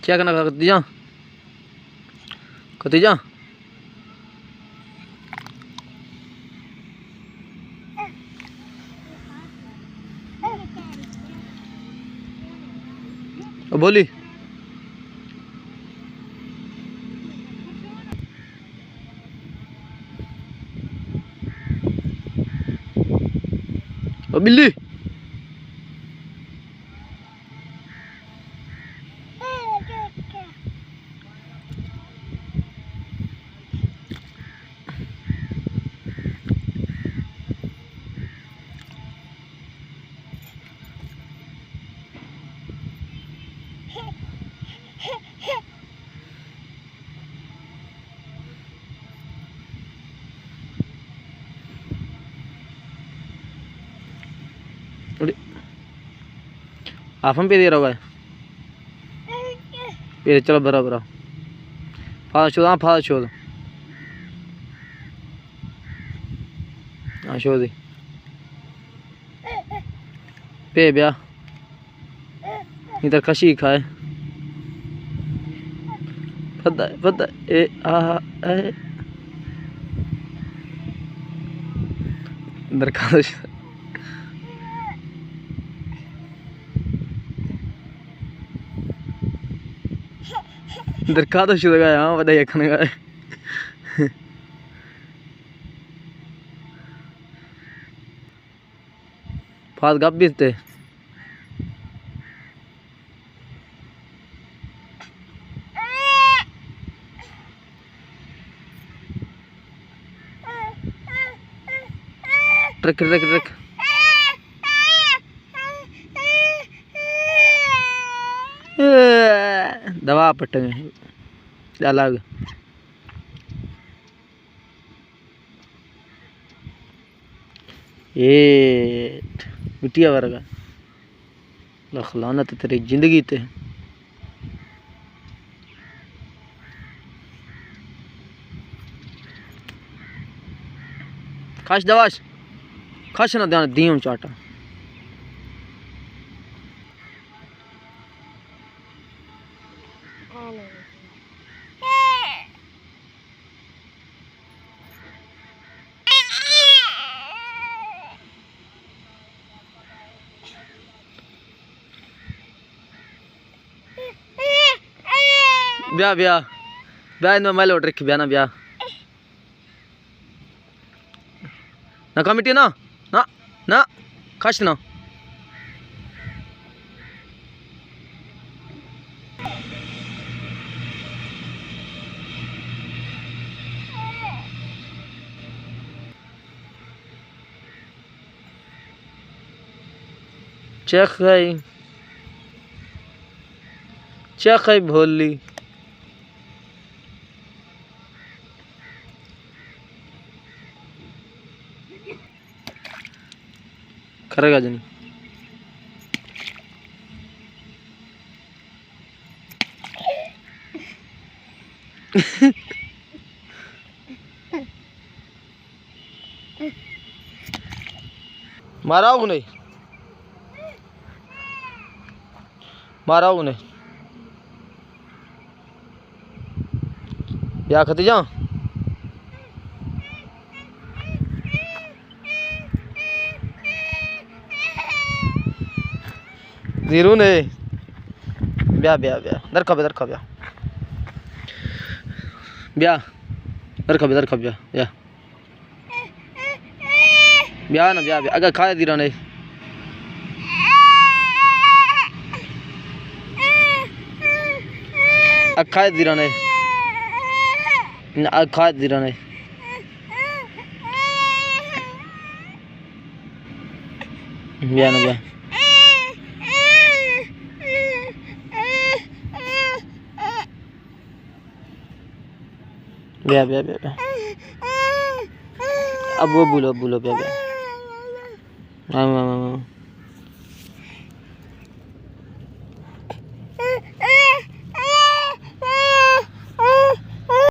کیا کنگ ءَ ئے کتی جان؟ کتی جان؟ او بولی۔ او بلی۔ آپ ہم پیدے روگا ئے۔ پیدے چلو، برو، برو۔ پاس شود، ہاں، پاس شود۔ ہاں، شودی۔ پے بیا۔ ادھر کشی کھائے۔ پتہ، پتہ، اے، آ، اے۔ درکاش۔ درکاش شدگا ئے، ہاں، ودا یک کنگا ئے۔ پاد گپ بیت ئے۔ Truck, truck, truck. دوا پٹگ۔ الگ۔ اے مٹیا ورگا۔ لخ لعنت تیری زندگی تے۔ کش دواش۔ کش نہ دیاں، دیم چاٹا۔ بیا، بیا۔ بیا، انو ملو ٹرک بیا نا، بیا۔ نہ کمیٹی نہ، نہ، نہ، کش نہ۔ چخئی، چخئی بھولی۔ کرگا جنی۔ مارا گنے۔ مارا گنے۔ بیا کھتی جان۔ زیرون ہے۔ بیا، بیا، بیا۔ درکا بیا، درکا بیا۔ بیا۔ درکا بیا، درکا بیا۔ بیا۔ بیا نا، بیا، بیا۔ اگا کھائے دیرانے۔ اگا کھائے دیرانے۔ نہ، اگا کھائے دیرانے۔ بیا نا، بیا۔ بیا، بیا، بیا، بیا۔ اب وہ بولو، بولو، بیا، بیا۔ ہاں، ہاں، ہاں، ہاں۔